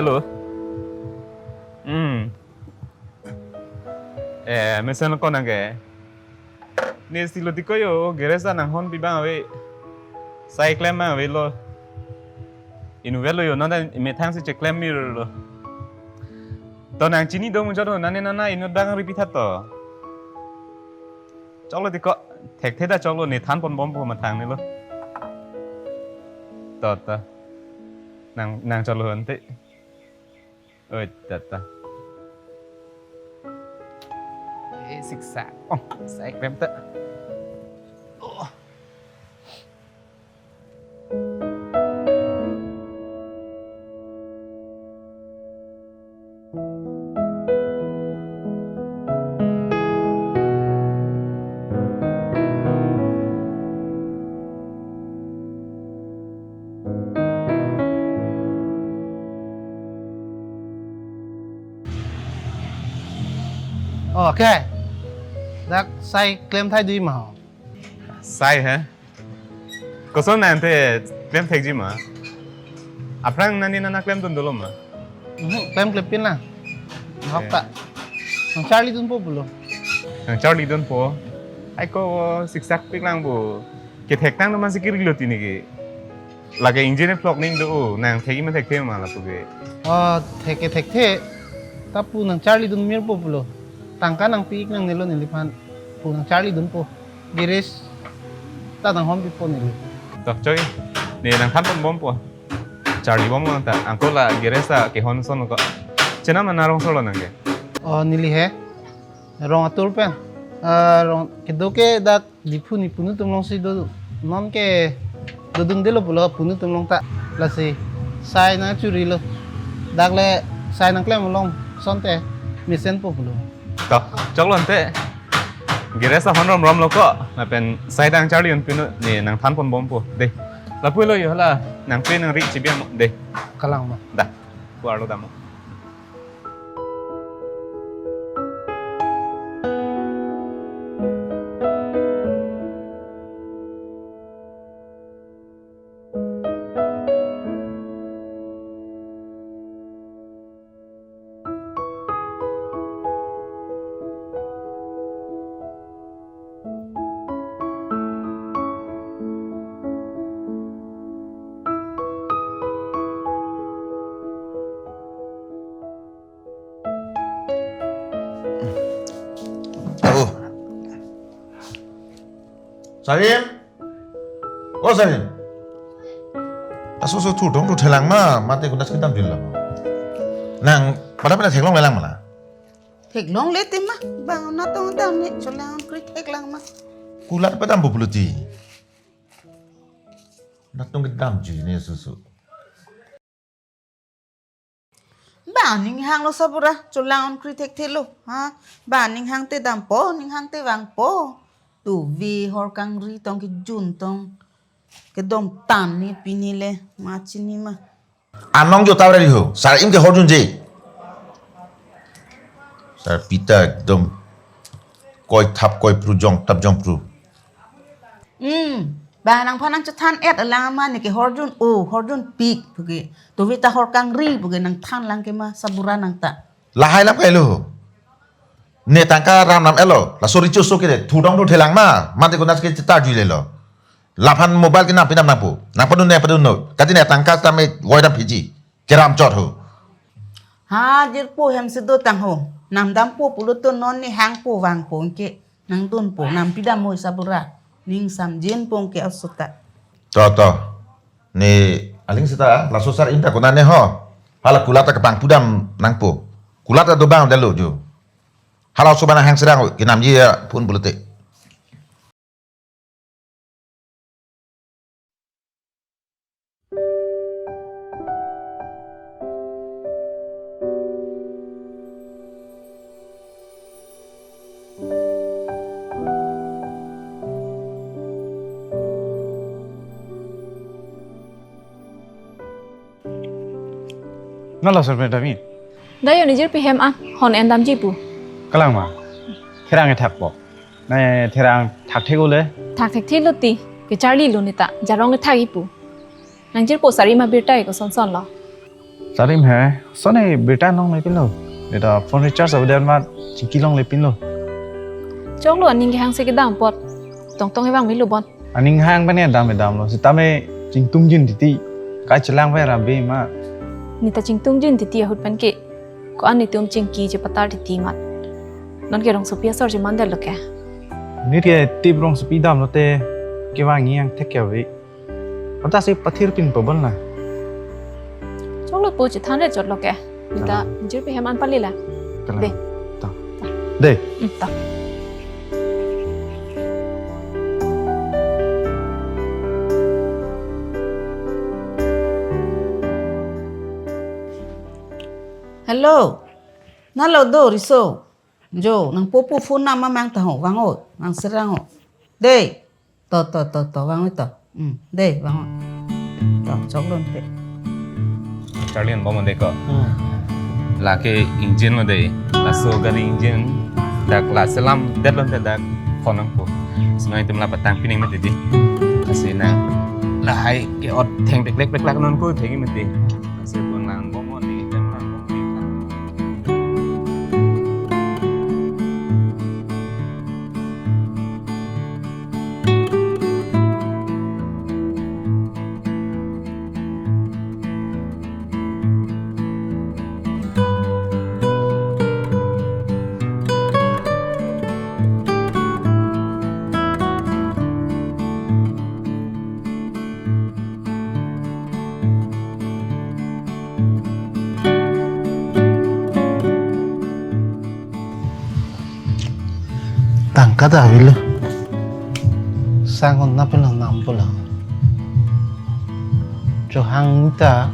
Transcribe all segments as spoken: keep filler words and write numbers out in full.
Hello. Hmm. Eh, mesen ko nang ke. Ne silo tiko yo, garage ta nanghon pi abang ave. Sai klem abang avelo. Inut avelo yo, non ta methang si cheklem mirlo. To nang chini do muchot do, nane nana inut abang repeat hat to. Choklo tiko, thekthe ta choklo, ne than ponbompo mathang nelo. To, to. Nang, nang choklo ante. Oi, tata. Eh, siksa. Oh, sai klem ta. Oh. Okay. Dak sai klem thai dui ma ho. Sai he? Koson nang te klem thekji ma? Aphrang nani nana klemdun dolo ma? Mhm, klem klepin lang. Hok ta. Nang charlidunpo pulo. Nang charlidunpo. Ai ko siksak pik lang bo. Kethektang naman si kirilo tini ke. Lake ingjine phlok ning do, nang thekji ma thekthe ma lapu ke. Oh, thekthe thekthe. Ta pu nang charlidun mirpo pulo. Tangka nangpi-ik nangnelo neliphan. Pu nang charlidunpo. Garage ta nanghon pipo neli. To choi. Ne nang than ponbompo. Charlibom lang ta. Angko la garage ta kehon ason ko. Chenam mana rong solo nang ke? Oh, neli he. Rong atur pen. Ah, rong kedo ke dak Diphu ne punu atum along si do, non ke dodundelo pulo punu atum along ta. Lasi sai nangchorilo. Dak le sai nangklem along asonte mesenpo pulo. To, choklo ante. Garage ta hon romromlo ko. Lapen sai nang charli-un pinu ne nang than ponbompo. De. Lapu lo yo hala nangpe nangri chibiang de. Kalang ma. Da. Kuarlo damo. Oh. Sarim? Oh, Sarim. Aso so thu dong thu thelang ma, mate kundas kedam jul la. Nang, pada pada theklong lelang ma la. Theklongle tema, bang natong dam ne, cholang kri theklang ma. Kulat padam bubluti. Natong kedam jul ne susu. Ba ning hanglo sabura, cholang kri thekthelo, ha? Ba ning hangte dampo, ning hangte vangpo. Tuvi hor kangri tong kejun tong. Kedom tan ne pini le, ma chini ma. Anong jo tawra riho, Sarim ke horjunje. Sar pita ekdom koi thap koi phru jong thap jong phru. Hmm, ba nangphan nangchethan-et alang ma ne ke horjun o, horjunpik puke. Tuvi ta hor kangri puke nangthan lang ke ma sabura nang ta. Lahai lam kailo. Ne tangka ram nam elo. Laso richo so ke de. Thu dong thu thelang ma. Mate kundas ke chetar jui lelo. Laphan mobile ke nam pinam nangpo. Nang padun ne padun no. Kati ne tangka tame voidam phiji. Keram chot ho. Ha, jirpo hem si do tang ho. Namdampo pulo to non ne hangpo vangpo ke. Nangdunpo, nampidam mo sabura. Ning samjinpo ke asota. To, to. Ne aling seta, laso Sarim ta konane ho. Hala kulat ta kepangpudam nangpo. Kulat ta dobang dalo jo. Hala oso bana hang serang ho. Kenamji ya phone pulote. Nala sir madam in. Dayo ne jirpi hem a, hon endamji pu. Kalang ma. Therang ethak po. Ne therang thakthek ole. Thakthekthelo ti, kecharlilo ne ta, jarong ethak-ik pu. Nang jirpo Sarim abirta koson son lo. Sarim he, sone beta nong le pinlo. Beta phone recharge ave der mat chingki longle pinlo. Choklo aning kehang si kedam apot. Tongtong evang milo bon. Aning hang pen edam edamlo. Sitame chingtungjin titi. Kachelang ave rabe ma. Neta chingtungjin titi ahut pen ke. Ko-an netum chingki chepatar titi mat. Nonke rongsopi asor chemandetlo ke. Nirke tip rongsopi damlote kevang yang thek ke ave. Anta si pathir pin pabal na. Choklo po chethan re chotlo ke. Neta Kalang. Jirpi hem an pali la. Kalang. De. Ta. De. Hmm, ta. Hello. Nalo do Riso. Jo, nangpo pu phone nam mamang ta ho, vang-o, vang serang ho. De. To, to, to, to, vang-o to. Hmm, de, vang-o. To, choklo te. Charli an bom de ko. Hmm. Lake engine lo de. Laso gari engine. Dak la selam det lo te dak phone nangpo. Sino itum la patang pining mati di. Lasi na. Lahai ke ot theng plek plek plek plek non ko theng mati. Lasi pun lang bom ni, theng lang bom ni. Tangka ta avelo. Sang hon na pelo nam pelo. Chohang ta.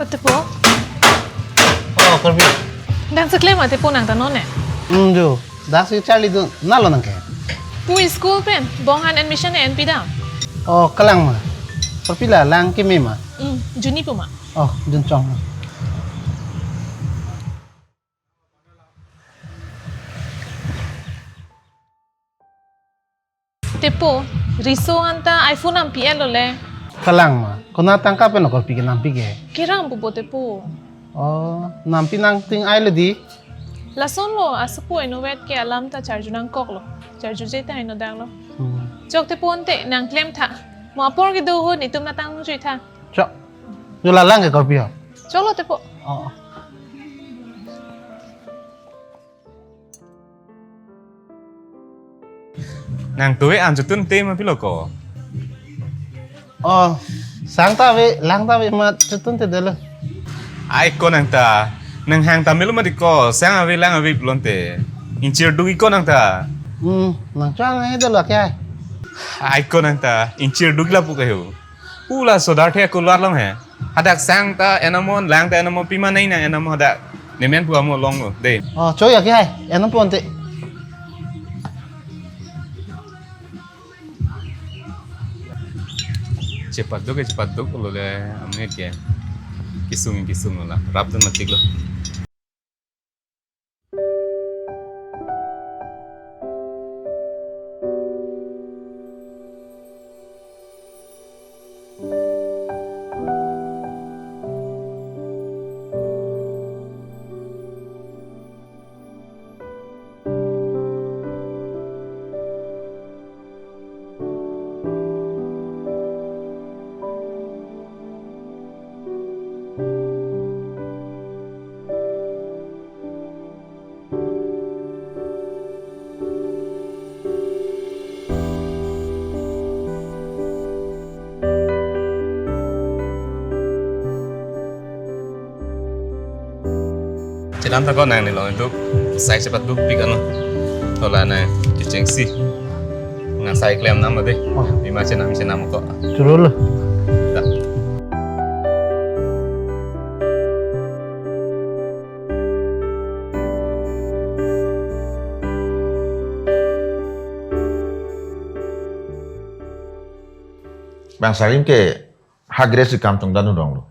Tepo. Oh, Korbi. Dang seklem ma Tepo nang ta non ne? Hmm, jo. Dak si charlidun. Nalo nangke? Pu school pen. Bong han admission en pidam. Oh, kalang ma. Korbi la lang keme ma. Hmm, juni pu ma. Oh, dun chong ma. Tepo, Riso anta iPhone nampi-et lo le. Kalang ma, konat tangka pen lo Korbi ke nampi ke? Kerang pupo Tepo. Oh, nampi nangting ai lo di? Lason lo, asopo inovet ke alam ta charju nangkok lo. Charju je ta ino dang lo. Hmm. Chok Tepo ante nang klem tha. Mo apor kedo ahut itum natang jui tha. Chok. Jo la lang ke Korbi ho. Choklo Tepo. Oh. Nang tuwe an chotun te ma pilo ko? Oh, sang ta ave, lang ta ave ma chotun te delo. Ai ko nang ta, nang hang ta melo ma di ko, sang ave lang ave pulote. Inchir dugi ko nang ta. Hmm, nang chang ai delo kya? Ai ko nang ta, inchir dugi la pu kayo. Pu la sodar the ko lar long he. Hadak sang ta enamon, lang ta enamon, pima nai nang enamon hadak. Nemen pu amo long lo, de. Oh, choi ya kya hai? Enam pon te. Chepaduk ke chepaduk lo le, amne ke. Kisung kisung lo la. Rap dun matik lo. Anta ko nang ni long itu sai cepat duk pik ano. Tola nang kechengsi. Nang sai klem nama deh. Oh. Lima chenam chenam ko. Churul. Dah. Bang Sarim ke ha Grace kam tong danu dong lo.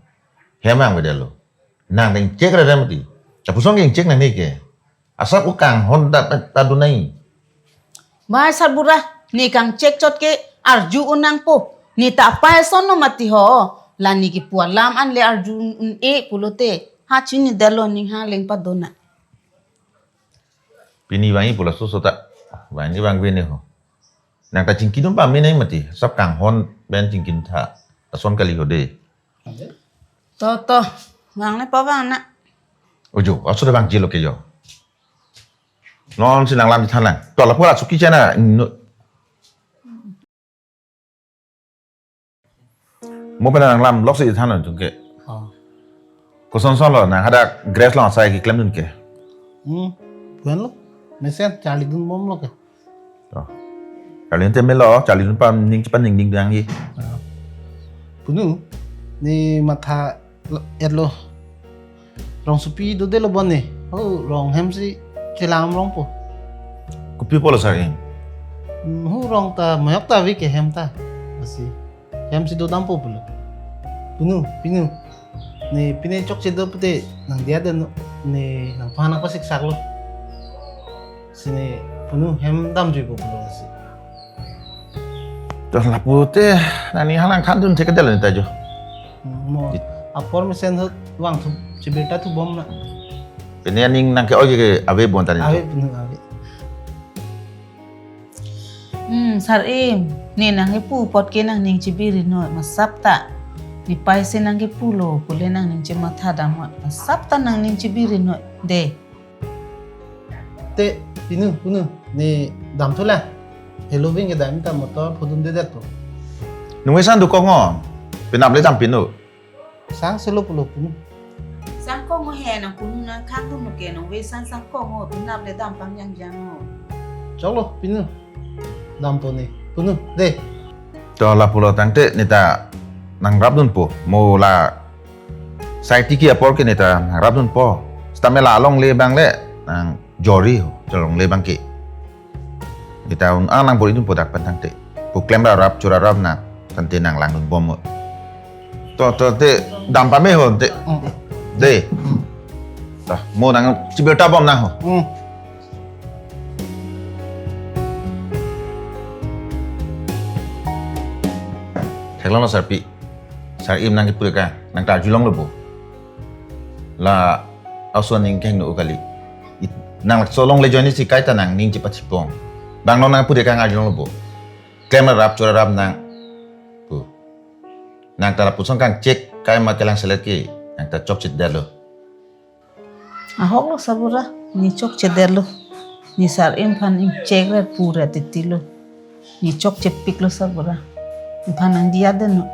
Hem ang bedel lo. Nang deng cek rerem ti. Chapu song deng cek nang ni ke. Asap u kanghon dat ta dunai. Mai sarbura, ne kangchek chot ke arju un nangpo. Ne ta pai son no mati ho. La ne kepu alam an le arju un-e pulote. Ha chinidetlo ning ha leng padona. Pini vangi pula susu ta. Vangi vang vini ho. Nang ta chingkidun pame nai mati. Asap kanghon pen chingkidun tha. Ason kali ho de. To, to. Vang le po vang na. Ojo, aso de vang jilo ke jo. Non si nang lam di than lang. To lapu la suki chana. No. Mo pen nang lam lok si than lang tung ke. Oh. Koson son lo nang hadak Grace long asai keklem dun ke. Hmm. Pu-an lo. Mesen charlidun bom lo ke. Oh. Charlidun te melo, charlidun pam ning chepan ning ding dang hi. Ah. Punu, ne matha lo-, et lo. Rongsopi dodelo bon ne. Ho rong hem si chelang rongpo. Kopi pulo Sarim? Hmm, ho rong ta mayok ta ave ke hem ta. Lasi. Hem si dodampo pulo. Punu, pinu. Ne pine chokche do pute nang diya den ne nangphan nangpasik saklo. Si ne punu hem damjuipo pulo si. To lapu te nang ni halang khan dun thek del ni ta jo. Mo It- apor mesen hut vangthu chibirta thu bom na. Pine aning nang ke oi ke ave bon ta ni. Ave punu ave. Hmm, Sarim, ne nang kepu apot ke nangning chibiri noi, masap ta. Ne pai si nang kepulo, pule nangning chematha dam noi, masap ta nangning chibiri noi, de. Te, pinu, punu, ne damthu la. Halloween kedam ta motor phodundedet po. Nung esan dukong o, penap le dam pinu. Sang selo pulo punu. Sang kong o he nang punu nang khang dun ke nang ve sang sang kong o penap le dam pang yang jang o. Choklo pinu. Dampo ne. Punu de. To lapulo tangte ne ta nangrap dunpo. Mo la sai tiki apor ke ne ta nangrap dunpo. Seta me la along le bang le nang jori ho. Cholong le bang ke. Kita un ang nang bor idun po dak pen tangte. Pu klem ra rap chura rap na tangte nang langdun bom mo. To to te dam pame ho te. Mm. De. Mm. Ta mo nang chibirta bom nang ho. Mm. Theklonglo Sarpi. Sarim nang kipu ka nang ta arjulonglo bo. La aso ning kehingno kali. It-, nang lakso along le join si kaita nangning chepachipong. Bang non nang pu de kang arjulonglo bo. Klem rap chura rap nang. Pu. Nang ta lapuson kangchek kai ma kelang selet ke. Nang ta chokchedetlo. Ahoklo sarbura, ne chokchedetlo. Ne Sarim aphan ingchek ret pu ret titilo. Ne chokchepiklo sarbura. Nephan nangdiya den no.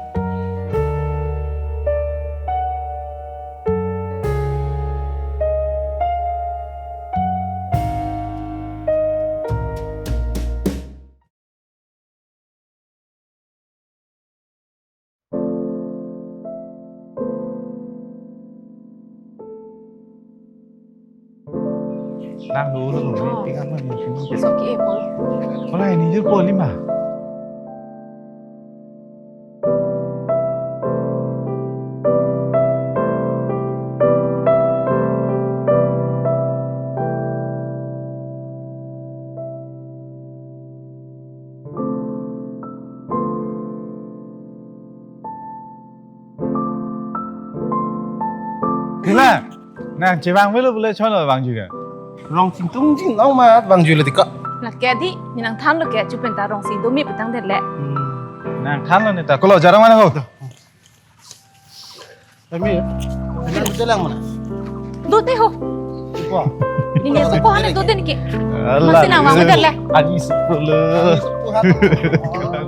Nang dulu, Oh. Tinggal mana ni? Soki e pol. Mana ini je pol lima? Kela, nang chevang melo bule chono vangju ke. Rong chingtung ching nong ma vangju le dika. Lake di, ne nangthanlo ke, chupenta rong si domi petang det le. Hmm. Nangthanlo ne ta, kolo jarang mana ho? Kami, kami jalan mana? Dote ho. Wah. Nini supo hane dote niki. Alah, Masih nang vang betul le. Ani sepuluh. Ani sepuluh.